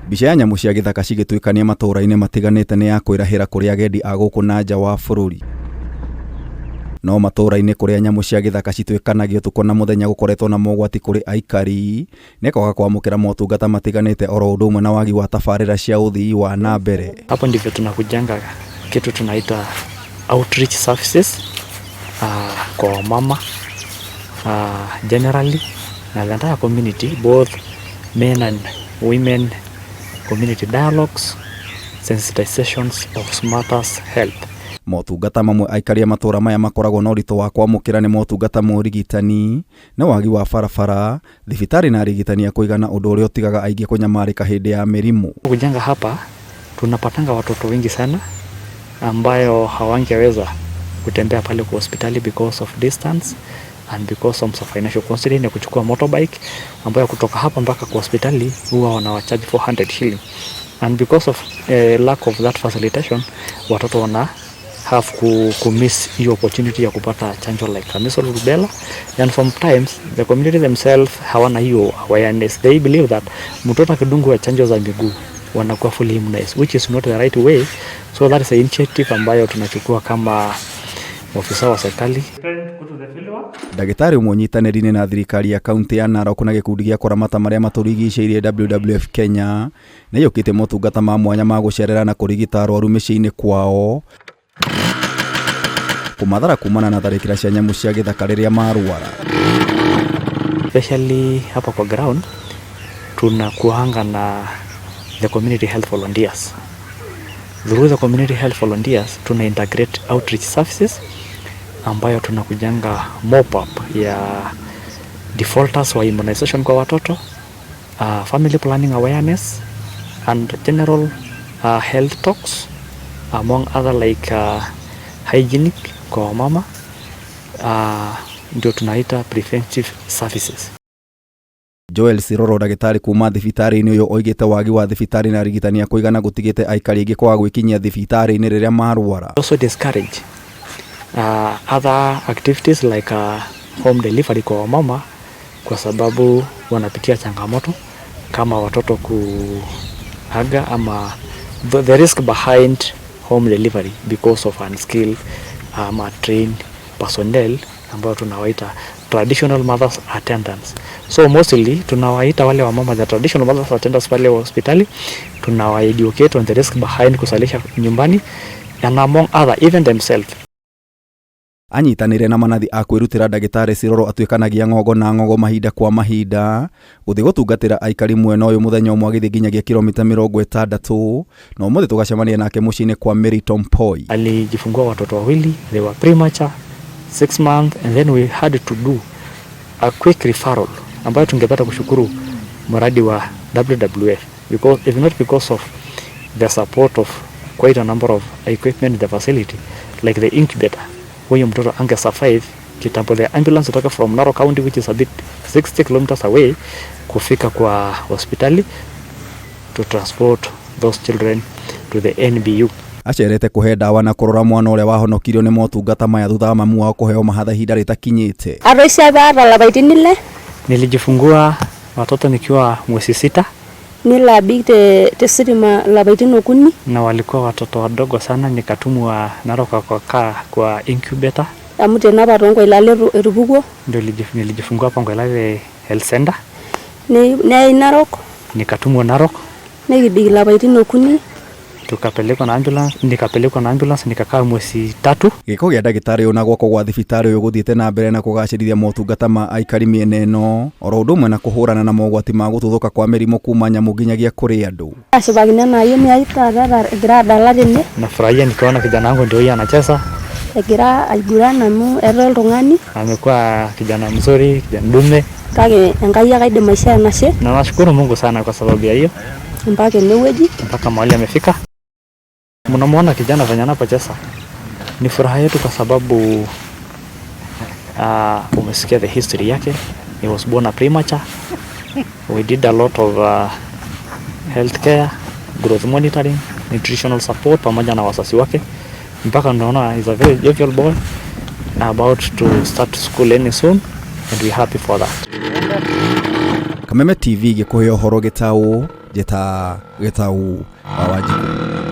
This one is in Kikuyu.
Mbica ya nyamũ cia gĩthaka cigĩtuĩkania matũũra-inĩ matiganĩte nĩ ya kwĩrahĩra kũrĩ agendi a gũkũ na nja wa bũrũri. No matũũra-inĩ kũrĩa nyamũ cia gĩthaka cituĩkanagio ũtukũ na mũthenya gũkoretwo na mogwati kũrĩ aikari nĩ kwaga kwamũkĩra motungata matiganĩte oro ũndũ ũmwe na wagi wa tabarĩra cia ũthii wa na mbere. Hapo ndivyo tunakujanga kitu tunaita outreach services kwa wamama generally na the entire community, both men and women, community dialogues, sensitizations of matters health. Motungata mamwe aikari a matũũra maya makoragwo na ũritũ wa kwamũkĩra nĩ motungata ma ũrigitani, nĩ wagi wa barabara, thibitarĩ na arigitani a kũigana, ũndũ ũrĩa ũtigaga aingĩ kũnyamarĩka hĩndĩ ya mĩrimũ. Kujanga hapa tunapatanga watoto wengi sana ambayo hawangeweza kutembea pale kwa hospitali because of distance and because of some financial constraint ya kuchukua motorbike ambayo kutoka hapa mpaka kwa hospitali huwa wanawacharge 400 shilling, and because of lack of that facilitation, watoto wana have ku miss hiyo opportunity ya kupata chanjo like measles, rubella. And sometimes the community themselves hawana hiyo awareness. They believe that mtoto akidungwa chanjo za miguu wanakuwa fully immunized, which is not the right way. So that is a initiative ambayo tunachukua kama ofisa wa serikali. Ndagĩtarĩ ũmwe ũnyitanĩri-inĩ na thirikari ya kaunti ya Narok na gĩkundi gĩa kũramata marĩa matũrigicĩirie WWF Kenya nĩ aiyũkĩtie motungata ma mwanya ma gũcerera na kũrigita arwaru mĩciĩ-inĩ kwao, kũmathara kumana na tharĩkĩra cia nyamũ cia gĩthaka rĩrĩa marwara. Especially hapa kwa ground tunakuanga na the community health volunteers. Through the community health volunteers tuna integrate outreach services ambayo tunakujanga mop up ya defaulters wa immunization kwa watoto, family planning awareness and general health talks, among other like hygienic kwa wamama, ndio tunaita preventive services. Joel Siroro, ndagĩtarĩ kuma thibitarĩ-inĩ ũyũ, oigĩte wagi wa thibitarĩ na arigitani a kũigana gũtigĩte aikari aingĩ kwaga gwĩkinyia thibitarĩ-inĩ rĩrĩa marwara. Also discourage other activities like home delivery kwa wamama kwa sababu wanapitia changamoto kama watoto kuaga ama the risk behind home delivery because of unskilled ama trained personnel ambao tunawaita traditional mothers attendants. So mostly tunawaita wale wamama the traditional mothers attendants pale hospitali, tunawaeducate on the risk behind kuzalisha nyumbani and among other even themselves. Anyitanĩire na manathi a kwĩrutĩra, ndagĩtarĩ Siroro atuĩkanagia ng'ongo na ng'ongo mahinda kwa mahinda gũthiĩ gũtungatĩra aikari mwena ũyũ, mũthenya ũmwe agĩthiĩ nginyagia kilomita 60, na ũmũthĩ tũgacemania nake mũciĩ-inĩ kwa Mary Tompoi. Alijifungua watoto wawili, they were premature, 6 months, and then we had to do a quick referral ambayo tungepata kushukuru mradi wa WWF, because if not because of the support of quite a number of equipment in the facility like the incubator, huyu mtoto ange survive kitambo the ambulance kutoka from Narok County, which is a bit 60 kilometers away, kufika kwa hospitali to transport those children to the NBU. Acerete kũhe ndawa na kũrora mwana ũrĩa wahonokirio nĩ motungata maya thutha wa mamu wao kũheo mahatha ihinda rĩtakinyĩte. Atoisho apa aata lapaitin 6. Nilijifungua watoto nikiwa mwezi 6. Nelo abik te tesitima lapaitin 3. Na walikuwa watoto wadogo sana, nikatumwa Narok wakakaa kwa incubator. Amu tene apa toonkoilale etupukuo. Ndio nilijifungua hapa Nkoilale Health Center. Neyai Narok. Nikatumwa Narok. Nikibik lapaitin 3. Tukapelekwa na ambulance, nikapelekwa na ambulance, nikakaa mwezi 3. Gĩko gĩa ndagĩtarĩ ũyũ na gwakwo gwa thibitarĩ ũyũ gũthiĩte na mbere na kũgacĩrithia motungata ma aikari mĩena ĩno oro ũndũ ũmwe na kũhũrana na mogwati ma gũtuthũka kwa mĩrimũ kuma nyamũ nginyagia kũrĩ andũ. Ashipakino ena ayioni ai taata egira adala tene. Nafurahia nikiona kijana wangu ndio huyo anacheza. Egira aiguran amu etaa oltung'ani. Amekuwa kijana mzuri, kijana dume. Kake Enkai ake aidim aishoo enashe. Na nashukuru Mungu sana kwa sababu ya hiyo. Mpaka enewueji. Mpaka mahali amefika. Mnamuona kijana venye anapocheza. Ni furaha yetu kwa sababu umesikia the history yake. He was born a premature. We did a lot of healthcare, growth monitoring, nutritional support pamoja na wazazi wake. Mpaka unaona he's a very jovial boy, about to start school any soon, and we're happy for that. Kameme TV gĩkũhe ũhoro gĩtaũ. Njĩta Gĩtau wa Wanjikũ.